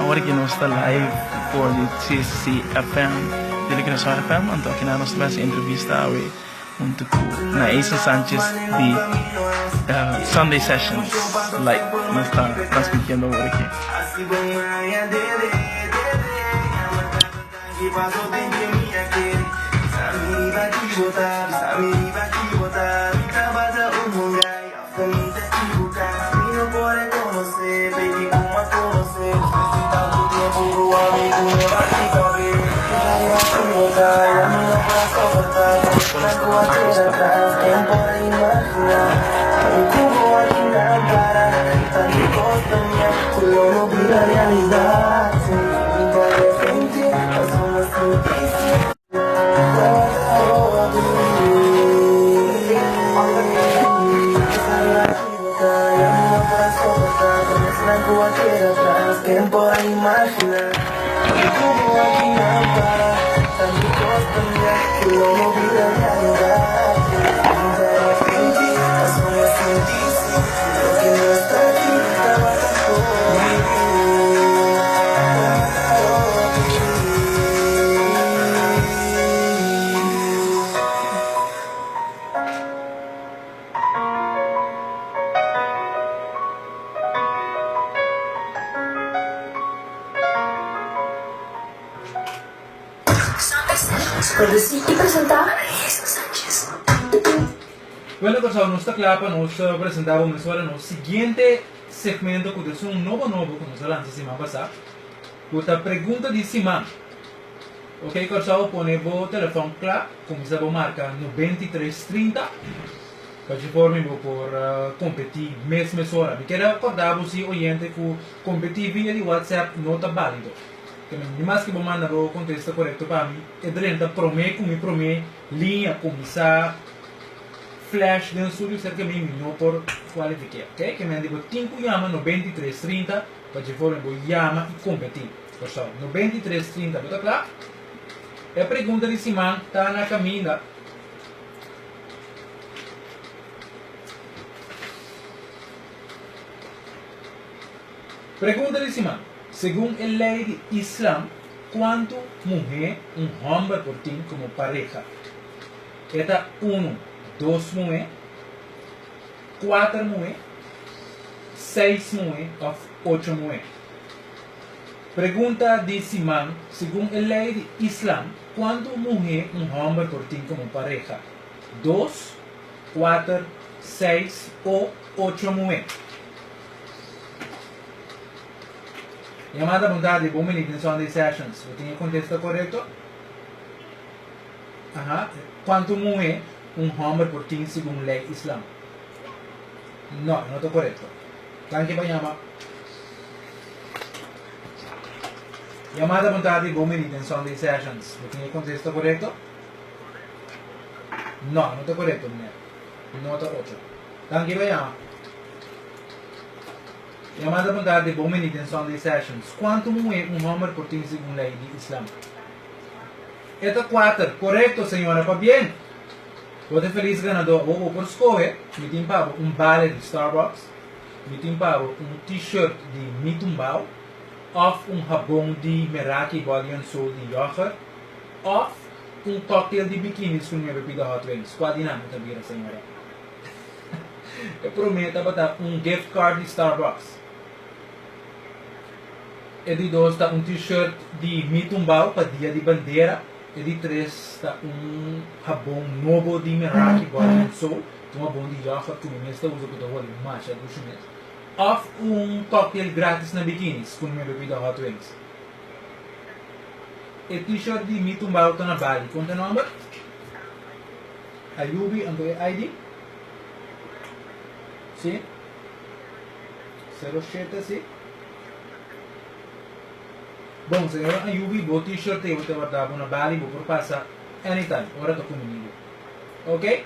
Awor ki nos ta live for di CCC FM, Telegrason FM, anto aki nan nos ta hasi entrevista awe huntu ku Naeson Sanchez di Sunday Sessions Live. Nos ta transmitiendo awor aki. Produsí i presentá Jason Sanchez. Bueno Kòrsou, nos ta kla pa nos presentá bo mesora nos siguiente segmento ku ta esun nobo nobo ku nos a lansa siman pasá, ku ta pregunta di siman. Ok Kòrsou, pone bo telefòn kla, kuminsá bo marka 93 30 pa dje forma bo por kompetí mes mesora. Mi kere kòrda bo si oyente ku kompetí via di WhatsApp no ta bálido. Ni maske bo manda bo kontesta korekto pa mi, e drenta promé ku mi promé liña kuminsá flash den studio serka mi, mi no por kualifiké. Ok, ke men di bo tin ku yama 93 30 pa dje forma bo yama i kompetí. Kòrsou, 93 30, bo ta kla? E pregunta di siman ta na kaminda. Pregunta di siman, Segun e lei di Islam, kuantu muhé un hòmber por tin komo pareha? E ta unu, dos muhé, kuater muhé, seis muhé òf ocho muhé? Pregunta di siman, Segun e lei di Islam, kuantu muhé un hòmber por tin komo pareha? Dos, kuater, seis o ocho muhé? Yamada bon tardi, bon bini den Sunday Sessions. Bo tin e kontesta korekto? Aha. Kuantu muhé un hòmber por tin segun lei islam? No, e no ta korekto. Danki pa yama. Yamada bon tardi, bon bini den Sunday Sessions. Bo tin e kontesta korekto? No, e no ta korekto, meneer. No ta ocho. Danki pa yama. Yamada bon tardi, bon bini den Sunday Sessions. Kuantu muhé un hòmber por tin segun lei di Islam? E ta kuater. Korekto, señora. Pabien! Bo ta felis ganadó. Awor bo por skohe, mi tin pa bo un bale di Starbucks, mi tin pa bo un T-shirt di Mi Tumbao, òf un habon di Meraki Body and Soul di yoghurt, òf un cocktail di bikinis ku nuebe pida hot wings. Kua di nan bo ta bira, señora? E promé tabata un gift card di Starbucks. E di dos ta un T-shirt di Mi Tumbao pa Dia di Bandera. E di tres ta un habon nobo di Meraki Body and Soul. Ta un habon di yoghurt ku mi mes ta usa ku ta holi masha dushi mes. Òf un cocktail gratis na Bikinis ku mi bebida Hot Wings. E T-shirt di Mi Tumbao ta na Bali. Kon ta e nòmber? Ayubi, anto e ID? Sí. 07, sí. Bon, señora Ayubi, bo t-shirt ei bo ta warda bo na Bali, bo por pasa anytime, ora ta kumini bo. Ok?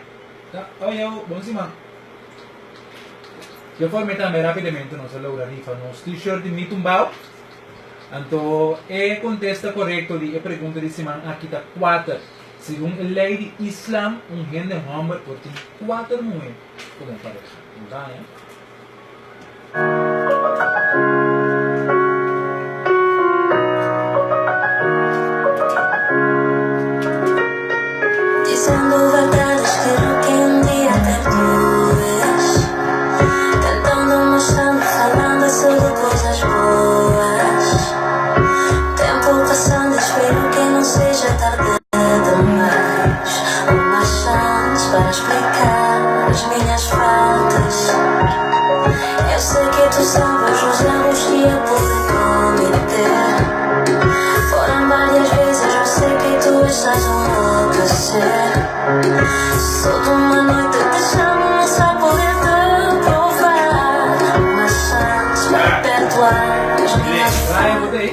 Ta, oyo, bon siman. Dje forma ei tambe rapidamente nos a logra rifa nos t-shirt di Mi Tumbao. Anto e kontesta korekto di e pregunta di siman aki ta kuater. Segun e lei di Islam, un hende hòmber por tin kuater muhé komo pareha. Nta, eh? Ryan, bo ta ei?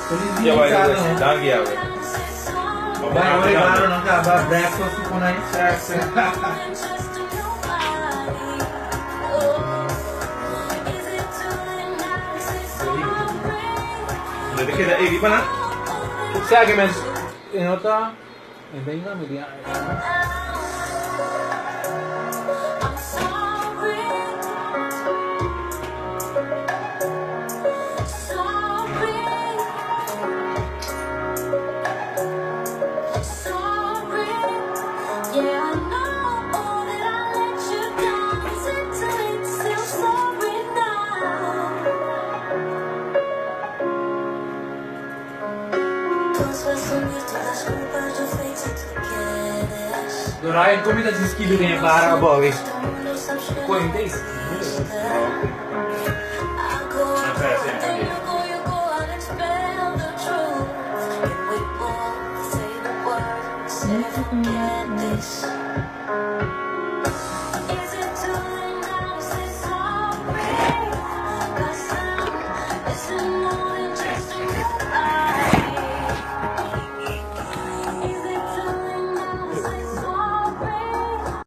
Feliz dia, Ricardo. Danki, Albert. Bai, ora e baro nan kaba breakfast ku konai. No te keda ei riba nan? Sa ke men e no ta e venga mi di. Ryan, kon mi ta djis skibi den e bara abou ei? Kuenta ei.